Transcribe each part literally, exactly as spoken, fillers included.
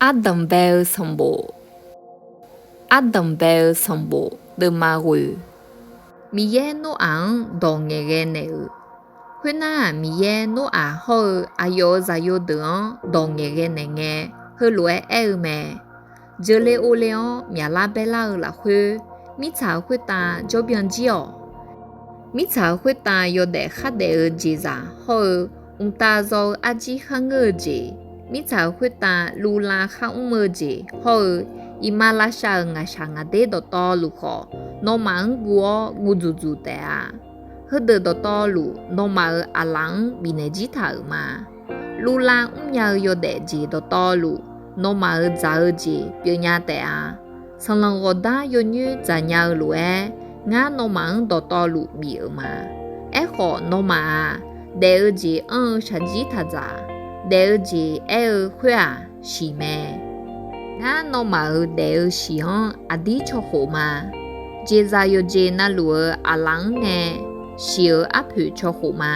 Ardanq bae-eu sanqbof. Ardanq bae-eu sanqbof deuvma ghoe. Miqyaer Noraq-anr dawq ngaeqghae naeq-euq. Khoernar-aq, Miqyaer Noraq hawr-eu aqyawf-euq zaqyo deuq-anr dawq ngaeqghae naeqngae, heulof-aer aer-eu mae. Jeuqle ovle-awr myaqlar baerlar-eu lafkhoer, mirtsaq-euq khoertav jawrbyan jir-awq. Mirtsaq-euq khoertav yawdaef khardaef-eu jeqzaq hawr-eu, mqtav zaw-eu arjir kharngeur-eu jeq, mirtsaq-euq khoertav luvlav kharmr-eu jeq hawr-eu, iqmalavshav-euq ngaqshaq ngaqder dawqtawvluf khawf, nawmaf-anr guv-awr guv dzuqdzuq taef-a. Heudeuq dawqtawvluf nawmaf-euq aqlaf-anr bifnaeq jir taq-euq ma. Luvlav mrnya-eu yawdaef jeq dawqtawvluf, nawmaf-euq dzaq-eu jeq pyeufnya taef-a. Sanqlanq ghawqdar yawnyoer dzaqnya-eu lof-aer, ngar nawmaf-anr dawqtawvluf bif-euq ma. Aerkhawf, nawmaf-aq, daef-eu jeq anr-eu shaqjir taq dzaq. Daef-eu jeq aer-eu khoer-aq, shiq mae. Ngar nawmaf-euq daef-eu shiq-anr aqdir caw khof ma. Jeqzaq yawqjeq navluf-euq aqlaf-anr nae shiq-euq arpoeq caw khof ma.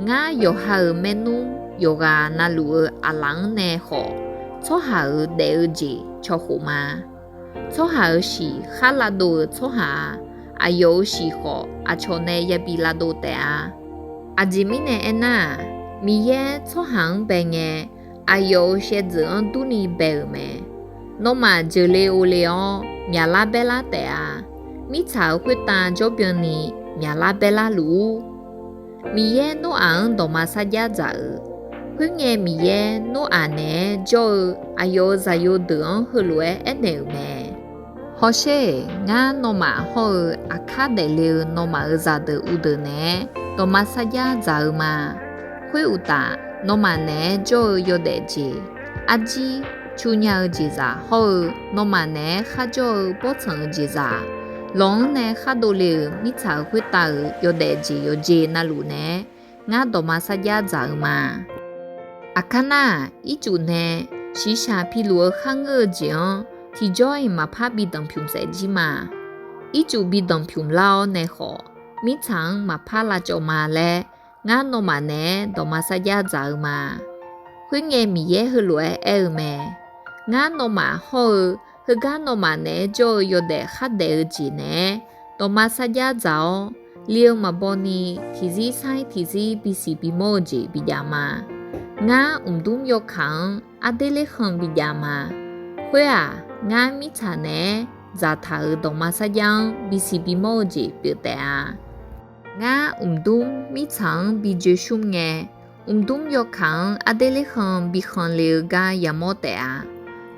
Ngar yawqha-euq maernmr yawqghaq navluf-euq aqlaf-anr nae khawf, tsawrhaq-euq daef-eu jeq caw khof ma. Tsawrhaq-euq shiq khar lavdov-euq tsawrhaq-aq, aqyawf-euq shiq khawf aqcawq nae yabi lavdov taef-a. Aqjeq mirnae aernar-aq, Miqyaer tsawrhaq-anr bae ngae, aqyawf-euq shaevdzeuf-anr durni bae-euq mae. Nawmaf jeuqle ovle-awr myaqlar baerlar taef-a. Mirtsaq-euq khoertav jawrbyan ni myaqlar baerlar luf-ur. Miqyaer Noraq-anr dawqma sarjax dzaq-euq. Khoerngae, Miqyaer Noraq naeq-aer jawr-eu aqyawf-euq zaqyo deuq-anr heulof-aer aernaeq-euq mae. Hawsher-eq, ngar nawmaf hawr-eu aqkar daefle-eu nawmaf-euq zaqdeuq uvdeuq naeq-aer dawqma sarjax dzaq-eu ma. Khoeruqtaf, nawmaf naeq-aer jawr-eu yawdaef jeq, arjir, cu nya-eu jeqzaq hawr-eu nawmaf naeq-aer kharjawr-eu bawrtsanq-eu jeqzaq, lawq-anr nae khar dovle-euq mirtsaq-euq khoertav-euq yawdaef jeq yawqjeq navluf naeq-aer, ngar dawqma sarjax dzaq-eu ma. Aqkar nar-aq, ircuf nae shiqshaq piluf-eu kharngeur-eu jeq-anr tiqjawr-iq maqpar bi danqpymq saef jir ma. Ircuf bi danqpymq lar-awr nae khawf, mirtsaq-anr maqpar lavcawv ma laer, ngar nawmaf naeq-aer dawqma sarjax dzaq-eu ma. Khoerngae, Miqyaer heulof-aer aer-eu mae. Ngar nawmaf hawr-eu, heugar nawmaf naeq-aer jawr-eu yawdaef khardaef-eu jeq naeq-aer dawqma sarjax dzaq-awr, li-eu maqbaw ni tiqzir sar-ir tiqzir bisiq bimawr-eu jeq bijav ma. Ngar mqdmr yawkaq-anr aqder lerkhan bijav ma. Khoer-aq, ngar mirtsaq naeq-aer dzaqtaq-euq dawqma sarjax-anr bisiq bimawr-eu jeq pyeuf taef-a. Ngar mqdmr mirtsaq-anr bi joe shmr ngae, mqdmr yawkaq-anr aqder lerkhan bikhanq le-eu gar yamawr taef-a.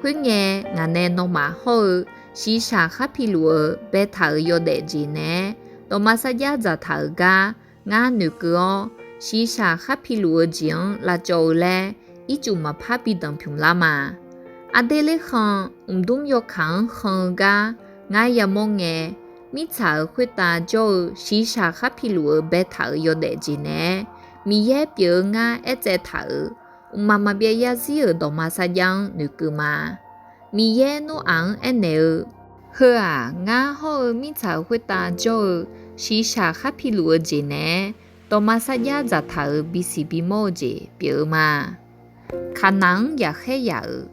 Khoerngae, ngaq nae nawmaf hawr-eu shiqshaq khar piluf-eu baetaq-euq yawdaef jeq naeq-aer dawqma sarjax dzaqtaq-euq gar ngar noeqkeuv-awr, shiqshaq khar piluf-eu jeq-anr lavcawv-eu laer, ircuf maqpar bi danqpymq lar ma. Aqder lerkhan mqdmr yawkaq-anr khan-eu gar ngar yamawr ngae, mirtsaq-euq khoertav jawr-eu shiqshaq khar piluf-eu baetaq-euq yawdaef jeq naeq-aer, Miqyaer pyeuf-eu ngar aertsaev taq-euq mqmaq maqbyav yarzir-euq dawqma sarjax-anr noeqkeuv ma. Miqyaer Noraq-anr aernaeq-eu, Heu-aq, ngar hawr-eu mirtsaq-euq khoertav jawr-eu shiqshaq khar piluf-eu jeq naeq-aer dawqma sarjax dzaqtaq-euq bisiq bimawr-eu jeq pyeuf-eu ma. Kaqnaq-anr yaqkhaer yaq-euq.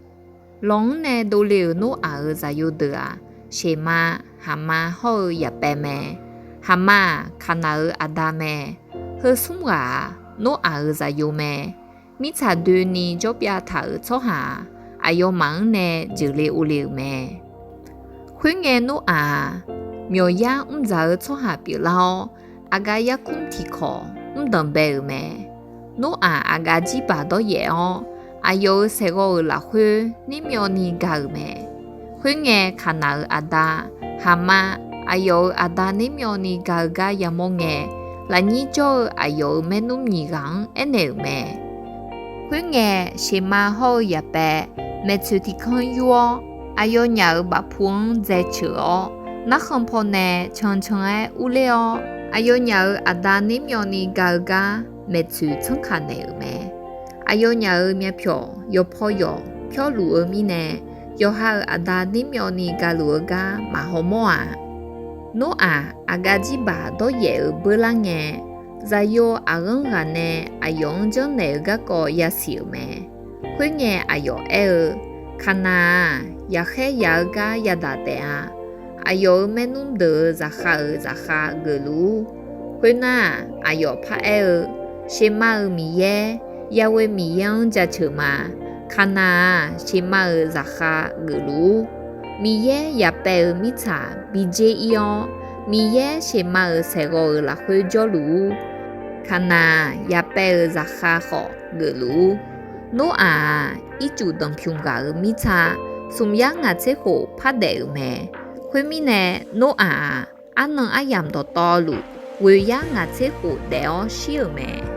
Lawq-anr nae dovle-euq Noraq-euq zaqyo deuq-aq, Seqma, Haqma hawr-eu yaqpaev mae. Haqma-aq, Kaqnaq-euq aqda mae. Heu smr ghaq-aq, Noraq-euq zaqyo mae. Mirtsaq doeni jawr pyav taq-euq tsawrhaq-aq, aqyawfmaf-anr nae jeuqle ovle-euq mae. Khoerngae, Noraq-aq, myawqyar mrdzaq-eu tsawrhaq pyeuflar-awr, aqgaf yarkmr tiqkawq mrdanq bae-euq mae. Noraq aqgaf jirbaq dawryaef-awr, aqyawf-euq saeqghawv-euq lafkhoer nermyawvni ga-euq mae. Khoerngae, Kaqnaq-euq aqda Haqma aqyawf-euq aqda nermyawvni ga-eu gar yamawr ngae, lafnyir jawr-eu aqyawf-euq maernmr nyiq ghaq-anr aernaeq-euq mae. Khoerngae, Seqma hawr-eu yaqpaev maeqtsoeq tiqkanr yur-awr, aqyawfnyaf-euq bafpu-anr dzaeceuq-awr, narkhan pawnae cancan-aer urler-awr, aqyawfnyaf-euq aqda nermyawvni ga-eu gar maeqtsoeq tsanrkaq naeq-euq mae. Aqyawfnyaf-euq myavpyawq yawqpaw yawq pyawrluf-eu mirnae, yawqha-euq aqda nermyawvni galuf-eu gar maqhaw mawr-aq. Noraq aqgaf jirbaq dawryaef-euq beurlar ngae, zaqyo aqghanr ghaq nae aqyawf-anr janrnaeq-eu garkawv yasiq-euq mae. Khoerngae, aqyawf aer-eu, Kaqnaq-aq, yaqkhaer yaq-eu gar yadaq taef-a. Aqyawf-euq maernmr deuq-euq zaqkhav-euq zaqkhav geufluf-ur. Khoernar-aq, aqyawf paraer-eu, Shema-euq miqyaer, Yahweh Miqyaer-anr jaceuq ma. Kaqnaq-aq, Shema-euq zaqkhav geufluf-ur. Miqyaer yapaev-euq mirtsaq bi dzer ir-awr, Miqyaer Shema-euq saeqghawv-euq lafkhoer jawrluf-ur. Kaqnaq-aq, yapaev-euq zaqkhav khawf geufluf-ur. Noraq-aq, ircuf danqpymq ghaq-euq mirtsaq smq yar ngaq tser khof par daef-euq mae. Khoermirnae, Noraq-aq, arnan aryamq dawqtawvluf ghoeq yar ngaq tser khof daef-awr shir-euq mae.